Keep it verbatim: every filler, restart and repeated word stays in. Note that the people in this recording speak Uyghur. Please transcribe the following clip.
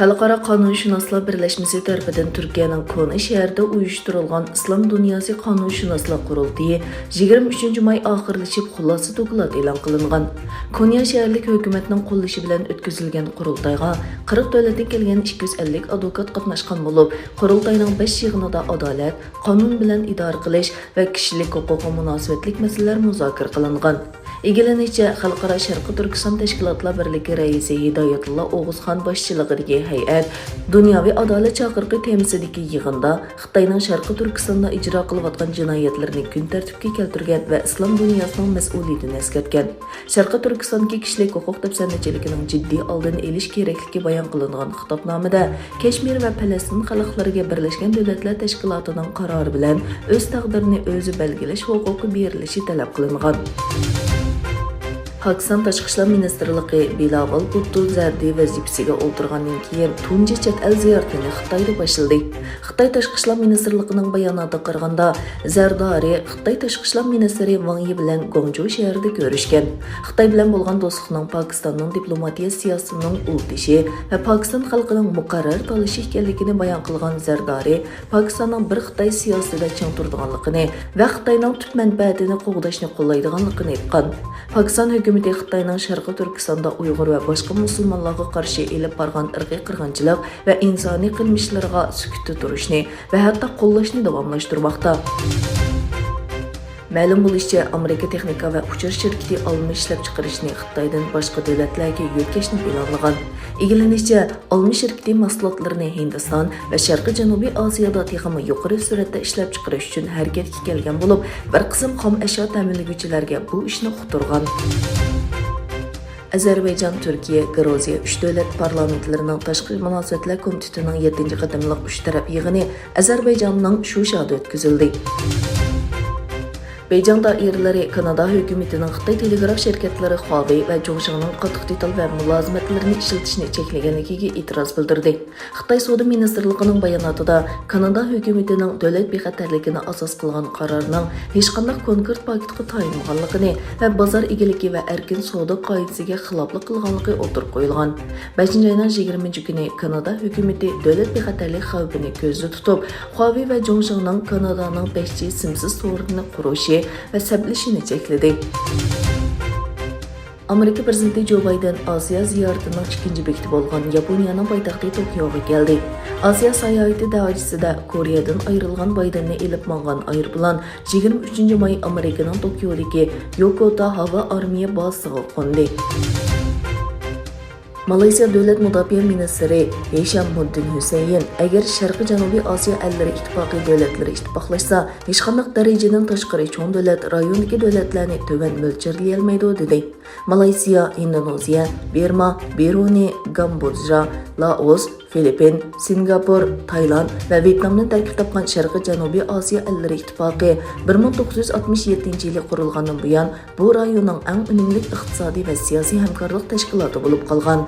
خەلقئارا قانۇنشۇناسلار بىرلەشمىسى تەرىپىدىن تۈركىيەنىڭ كونا شەھىرىدە ئۇيۇشتۇرۇلغان ئىسلام دۇنياسى قانۇنشۇناسلار قۇرۇلتىيى يىگىرمە ئۈچىنچى ماي ئاخىرلىشىپ، خۇلاسە دوكلات ئېلان قىلىنغان. كونيا شەھەرلىك ھۆكۈمەتنىڭ قوللىشى بىلەن ئۆتكۈزۈلگەن قۇرۇلتايغا قىرىق دۆلەتتىن كەلگەن ئىككى يۈز ئەللىك ئادۋوكات قاتناشقان بولۇپ، قۇرۇلتاينىڭ بەش يىغىنىدا ئادالەت، قانۇن بىلەن ئىدارە قىلىش ۋە كىشىلىك ھوقۇققا مۇناسىۋەتلىك مەسىلىلەر مۇزاكىرە قىلىنغان. ئىگىلىنىشىچە، خەلقئارا شەرقىي تۈركىستان تەشكىلاتلار بىرلىكى رەئىسى ھىدايەتۇللا ئوغۇزخان باشچىلىقىدىكى ھەيئەت دۇنياۋى ئادالەت چاقىرىقى تېمىسىدىكى يىغىندا خىتاينىڭ شەرقىي تۈركىستاندا ئىجرا قىلىۋاتقان جىنايەتلىرىنى كۈن تەرتىپكە كەلتۈرگەن ۋە ئىسلام دۇنياسىنىڭ مەسئۇلىيىتىنى ئەسكەرتكەن. شەرقىي تۈركىستاندىكى كىشىلىك ھوقۇق دەپسەندىچىلىكىنىڭ جىددىي ئالدىنى ئېلىش كېرەكلىكى بايان قىلىنغان خىتابنامىدە، كەشمىر ۋە پەلەستىن خەلقلىرىگە بىرلەشكەن دۆلەتلەر تەشكىلاتىنىڭ قارارى بىلەن ئۆز تەقدىرىنى ئۆزى بەلگىلەش ھوقۇقى بېرىلىشى تەلەپ قىلىنغان. پاكىستان تاشقى ئىشلار مىنىستىرلىقى بىلاۋال بۇتتۇ زەردى ۋەزىپىسىگە ئولتۇرغاندىن كېيىن تۇنجى چەت ئەل زىيارىتىنى خىتايدا باشلىدى. خىتاي تاشقى ئىشلار مىنىستىرلىقىنىڭ باياناتىغا قارىغاندا، زەردارى خىتاي تاشقى ئىشلار مىنىستىرى ۋاڭ يى بىلەن گۇاڭجۇ شەھىرىدە كۆرۈشكەن. خىتاي بىلەن بولغان دوستلۇقنىڭ پاكىستاننىڭ دىپلوماتىيە سىياسىتىنىڭ ئۇل تېشى ۋە پاكىستان خەلقىنىڭ مۇقەررەر تاللىشى ئىكەنلىكىنى بايان قىلغان زەردارى، پاكىستاننىڭ بىر خىتاي سىياسىتىدە چىڭ تۇرىدىغانلىقىنى ۋە خىتاينىڭ تۈپ مەنپەئەتىنى قوغداشنى قوللايدىغانلىقىنى ئېيتقان. پاكىستان ھۆكۈمىتى خىتاينىڭ شەرقىي تۈركىستاندا ئۇيغۇر ۋە باشقا مۇسۇلمانلارغا قارشى ئېلىپ بارغان ئىرقىي قىرغىنچىلىق ۋە ئىنسانىي قىلمىشلىرىغا سۈكۈتتە تۇرۇشنى ۋە ھەتتا قوللاشنى داۋاملاشتۇرماقتا. مەلۇم بولۇشىچە، ئامېرىكا تېخنىكا ۋە ئۇچۇر شىركىتى ئالما ئىشلەپچىقىرىشنى خىتايدىن باشقا دۆلەتلەرگە يۆتكەشنى پىلانلىغان. ئىگىلىنىشىچە، ئالما شىركىتى مەھسۇلاتلىرىنى ھىندىستان ۋە شەرقىي جەنۇبىي ئاسىيادا تېخىمۇ يۇقىرى سۈرئەتتە ئىشلەپچىقىرىش ئۈچۈن ھەرىكەتكە كەلگەن بولۇپ، بىر قىسىم خام ئەشيا تەمىنلىگۈچىلەرگە بۇ ئىشنى ئۇقتۇرغان. ئەزەربەيجان، تۈركىيە، گرۇزىيە ئۈچ دۆلەت پارلامېنتلىرىنىڭ تاشقى مۇناسىۋەتلەر كومىتېتىنىڭ يەتتىنچى قېتىملىق ئۈچ تەرەپ يىغىنى ئەزەربەيجاننىڭ شۇشادا ئۆتكۈزۈلدى. بېيجىڭ دائىرىلىرى كانادا ھۆكۈمىتىنىڭ خىتاي تېلېگراف شىركەتلىرى خۇاۋېي ۋە جۇڭشىڭنىڭ قاتتىق دېتال ۋە مۇلازىمەتلىرىنى ئىشلىتىشنى چەكلىگەنلىكىگە ئېتىراز بىلدۈردى. خىتاي سودا مىنىستىرلىقىنىڭ باياناتىدا كانادا ھۆكۈمىتىنىڭ دۆلەت بىخەتەرلىكىنى ئاساس قىلغان قارارنىڭ ھېچقانداق كونكرېت پاكىتقا تايانمىغانلىقىنى ۋە بازار ئىگىلىكى ۋە ئەركىن سودا قائىدىسىگە خىلاپلىق قىلغانلىقى ئوتتۇرىغا قويۇلغان. بەشىنچى ئاينىڭ يىگىرمىنچى كۈنى كانادا ھۆكۈمىتى دۆلەت بىخەتەرلىك خەۋپىنى كۆزدە تۇتۇپ، خۇاۋېي ۋە جۇڭشىڭنىڭ كانادانىڭ بەش جى سىمسىز تورىنى قۇرۇشى ۋە سەپلىشىنى چەكلىدى. ئامېرىكا پىرېزىدېنتى جو بايدېن ئاسىيا زىيارىتىنىڭ ئىككىنچى بېكىتى بولغان ياپونىيەنىڭ پايتەختى توكيوغا كەلدى. ئاسىيا ساياھىتى دەرىجىسىدە كورېيەدىن ئايرىلغان بايدېننى ئېلىپ ماڭغان ئايروپىلان يىگىرمە ئۈچىنچى ماي ئامېرىكىنىڭ توكيودىكى يوكوتا ھاۋا ئارمىيە بازىسىغا قوندى. مالايسىيا دۆلەت مۇداپىئە مىنىستىرى ھىشاممۇددىن ھۈسەيىن، ئەگەر شەرقىي جەنۇبىي ئاسىيا ئەللىرى ئىتتىپاقى دۆلەتلىرى ئىتتىپاقلاشسا، ھېچقانداق دەرىجىدىن تاشقىرى چوڭ دۆلەت رايوندىكى دۆلەتلەرنى تۆۋەن مۆلچەرلىيەلمەيدۇ، دېدى. مالايسىيا، ئىندونېزىيە، بىرما، بىرۇنېي، گامبودژا، لائوس، فىلىپپىن، سىنگاپور، تايلاند ۋە ۋيېتنامدىن تەركىب تاپقان شەرقىي جەنۇبىي ئاسىيا ئەللىرى ئىتتىپاقى بىر مىڭ توققۇز يۈز ئاتمىش يەتتىنچى يىلى قۇرۇلغاندىن بۇيان، بۇ رايوننىڭ ئەڭ ئۈنۈملۈك ئىقتىسادىي ۋە سىياسىي ھەمكارلىق تەشكىلاتى بولۇپ قالغان.